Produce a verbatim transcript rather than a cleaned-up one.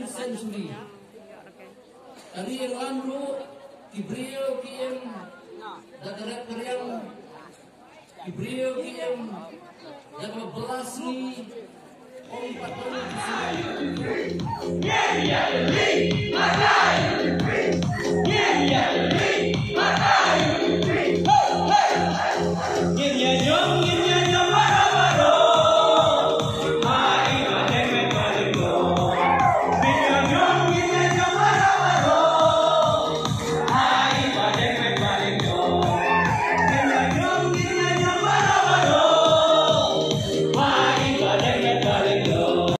century. Ka ri England ruh ki briew ki im da ka rep ka riang, ki briew ki im da ka blasphemy. Ong pateng ki